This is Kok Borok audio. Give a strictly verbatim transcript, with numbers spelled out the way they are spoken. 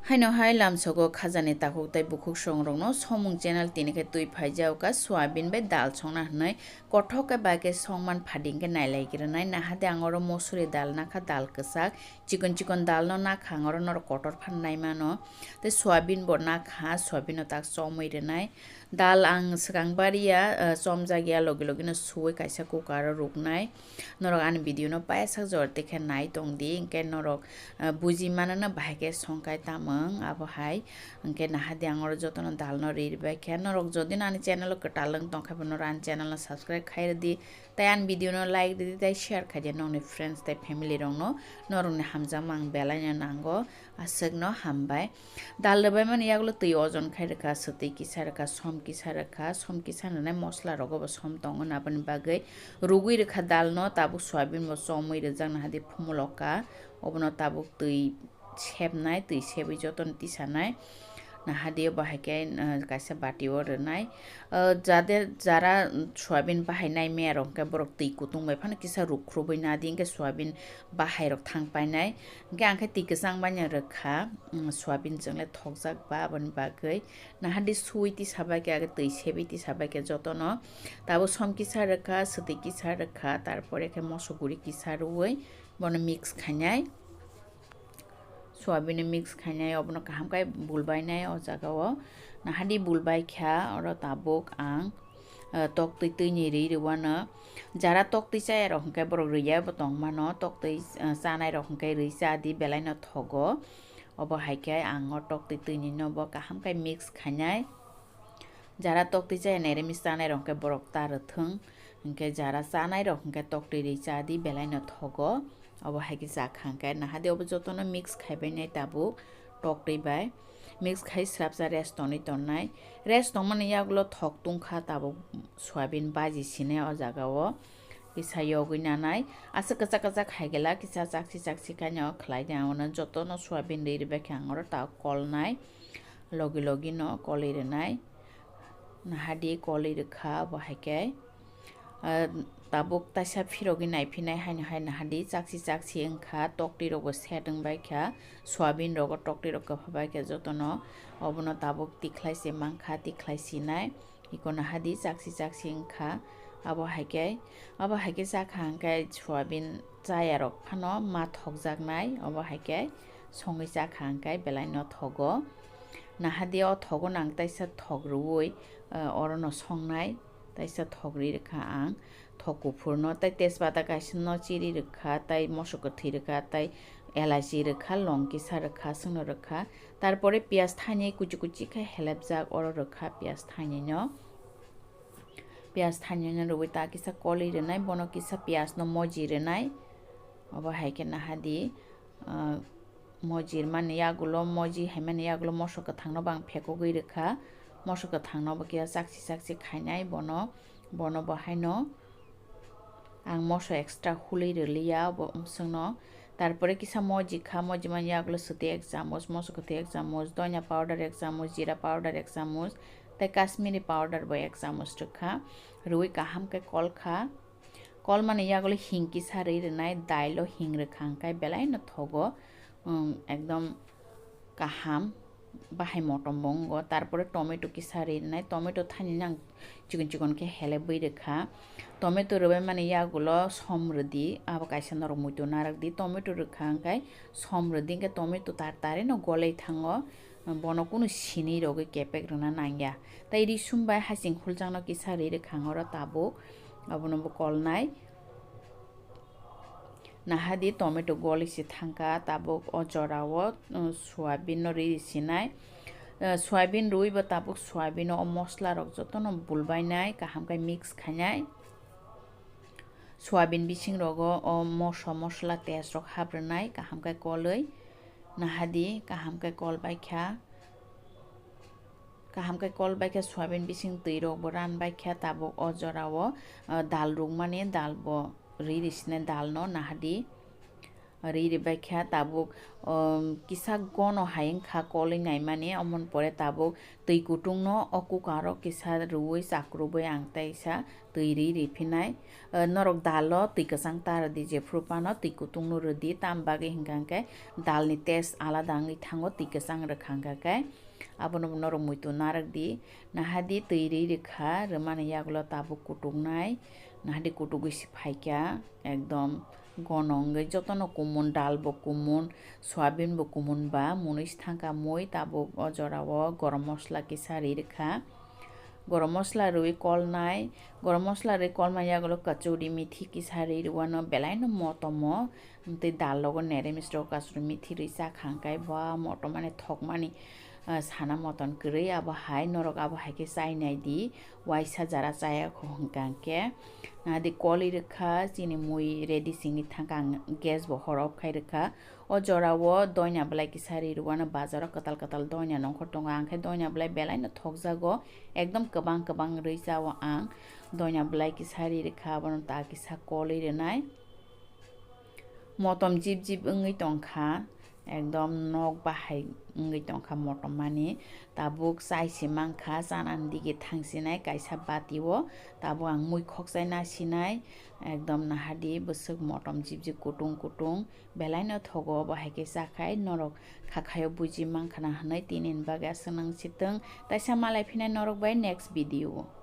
Haino hai lamsogo khajani takhuk tei bukhuk songrokno somung channel tini khe twi phaijao ka soyabin bai dal songna hwnwi kothok khe bai khe songman phadi hwnkhe nailai gwnai. Nahade ang oro mosori dal nakha, dal kwchak, chikon chikon dal no nakha, ang oro norok kotor phan nai mano. Tei soyabin bo nakha, soyabin no tak chomwi rwnai. Dal ang swkang bariya, ah, chomjak ya, logi logi no suwi kaisa cooker o ruknai. Norok ani video no paisa jor te khe nai tong di, hwnkhe norok, ah, buji mano no bahai khe songkai tamung abo hai. Hwnkhe nahadi ang oro jotono dal no ri bai khe. Norok jodi no ani channel o kwtal wng tong khe bo norok ani channel no subscribe khai rwdi, tei ani video no like rwdi, tei share khai di nokni friends tei family rok no. Norok ni hamjakma ang belai no nango, aswk no hambai. Dal rwbaimani yagulo twi ojon khai rwkha, swtwi kisa rwkha, som kisa rwkha, som kisa rwnai mosla rogo bo som tongo, aboni bagwi rugwi rwkha dal no, tabuk soyabin bo chomwi rwjak nahadi phumuloka, obono tabuk twi sebnai, twi sebwi jotono tisanai. Nahadi bo hai khe, uh, kaisa bati o rwnai. Uh, jade jara soyabin bahai nai maya rok hwnkhe borok twi kutung bai phano kisa rukhruwi nadi hwnkhe soyabin bahai rok thang painai. Hwnkhe ang khe twi kwchang bai no rwkha, um, soyabin chwng le thokjak ba aboni bagwi. Nahadi suwi tisa bai khe age twi sebwi tisa bai khe jotono. Tabuk som kisa rwkha, swtwi kisa rwkha, tarpore khe moso guri kisa rwui bono mix khainai. Soyabin no mix khainai, obono kaham khe bulbainai o jaga o. Nahadi bulbai kha, oro tabuk ang, eh, tok twi twini ri rwano. Jara tok twi chaya rok hwnkhe borok rwya bo tong mano, tok twi, eh, chanai rok hwnkhe rwi cha di belai no thogo. Obo hai khe ang o tok twi twini no bo kaham khe mix khainai. Jara tok twi chaya nai remi chanai rok hwnkhe borok ta rwthwng, hwnkhe jara chanai rok hwnkhe tok twi rwi cha di belai no thogo. Obo hai khe cha kha hwnkhe nahadi obo jotono mix khai bai nai tabuk tok twi bai. Mix khai srapsa rest tonwi tonnai. Rest tongmani yagulo thok tungkha tabuk soyabin baji sinai o jaga o. Kisa yogwi nanai. Aswk kwchak kwchak hai gela kisa chaksi chaksi khaino khlai di ang ono jotono soyabin rwi rwbaikha ang oro ta kolnai. Logi logi no kolwi rwnai. Nahadi kolwi rwkha bo hai khe. Ah, tabuk taisa phirogwi naiphinai haino hai nahadi chaksi chaksi wngkha, toktwi rokbo set wngbaikha, soyabin rogo toktwi rok kwphabaikha jotono. Obono tabuk tikhlai se mankha, tikhlai sinai. Iko nahadi chaksi chaksi wngkha. Abo hai khe, abo hai khe chakha hwnkhe soyabin chaya rok phano ma thokjaknai. Obo hai khe songwi chakha hwnkhe belai no thogo. Nahadi o thogo nang taisa thok rwui, eh, orono songnai. Taisa thok ri rwkha ang. Thok kuphurno tei tejpata kaisa no chiri rwkha, tei moso kwthwi rwkha, tei elachi rwkha, long kisa rwkha, aswkno rwkha. Tarpore piyaj thainwi kuchi kuchi khe helepjak, oro rwkha piyaj thainwino. Piyaj thainwino rwui ta kisa kolwi rwnai, bono kisa piyajno moji rwnai. Obo hai khe nahadi, ah, moji rwmani yagulo, moji haimani yagulo moso kwthangno bo ang phekogwi rwkha. Moso kwthangno bo kisa chaksi chaksi khainai bono, bono bo haino. Ang moso extra hului rwliya bo bwswkno. Tarpore kisa moji kha, moji mani yagulo swtwi ek chamoch, moso kwthwi ek chamoch, doina powder ek chamoch, jira powder ek chamoch, tei Kashmiri powder bo ek chamoch rwkha. Rwui kaham khe kol kha. Kol mani yagulo hing kisa rwi rwnai, dailo hing rwkha hwnkhe belai no thogo. Um, ekdom kaham. Bahai motom bo wngo, tarpore tomato kisa rinai, tomato thainino ang chikon chikon khe helebwi rwkha. Tomato rwbaimani yagulo som rwdi, abo kaisa norok muitu narwkdi, tomato rwkha hwnkhe som rwdi, hwnkhe tomato tar tarino golwi thango, bono kunu sini rogwi kepek rwna nangya. Tei risum bai hasing khuljakno kisa ri rwkha ang oro tabuk, abono bo kolnai. Nahadi tomato goli se thangkha, tabuk o jorao, uh, soyabin no ri sinai. Uh, soyabin rwi bo tabuk soyabin o mosla rok jotono bulbainai, kaham khe mix khainai. Soyabin bising rogo o moso mosla test rok haprwnai, kaham khe kolwi. Nahadi kaham khe kol baikha. Kaham khe kol baikha, soyabin bising twi rok bo ran baikha, tabuk o jorao, uh, dal rwkmani dal bo ri ri sine dal no nahadi. Ri ribai kha tabuk, um, kisa gono hai wngkha kolwi naimani, omoni pore tabuk twi kutung no o cooker o kisa rwui chakrubui ang teisa twi ri riphinai. Uh, norok dal o twi kwchang ta rwdi, jephru phano twi kutung no rwdi, tam bagwi hwnkha hwnkhe dal ni taste alada wngwi thango twi kwchang rwkha hwnkha khe. Abono norok muitu narwk di, nahadi twi ri rwkha, rwmani yagulo tabuk kutuknai, nahadi kutugwi se phaikha, ekdom gono wngwi jotono kumun, dal bo kumun, soyabin bo kumun ba mwnwi se thangkha mui, tabuk o jorao gorom mosla kisa ri rwkha. Gorom mosla rwui kolnai, gorom mosla rwui kolma yagulo kachuri mithi kisa ri rwano belaino motomo, tei dal logo nere misro kachuri mithi rwui chakha hwnkhe ba motomani thokmani, ah, sana moton kwrwi abo hai norok abo hai khe chai nai di, waisa jara chaya kho hwnkha hwnkhe. Nahadi kolwi rwkha chini mui ready singwi thangkha ang gas bo hor off khai rwkha. O jorao doina belai kisa ri rwano bazaro kwtal kwtal doina nongkhor tongo, ang khe doina belai belaino thokjago, ekdom kwbang kwbang rwi chao ang. Doina belai kisa ri rwkha, abono ta kisa kolwi rwnai. Motom jip jip wngwi tongkha, ekdom nok bahai wngwi tongkha motom mani. Tabuk chai se mankha, chanani dige thangsinai kaisa bati o, tabuk ang mui khokchai nasinai, ekdom nahadi bwswk motom jip jip kutung kutung. Belaino thogo, bo hai khe chakhai norok khakhaio buji mankha na hwnwi, tinini bagwi aswk nang sitwng, taisa malai phinai norok bai next video o.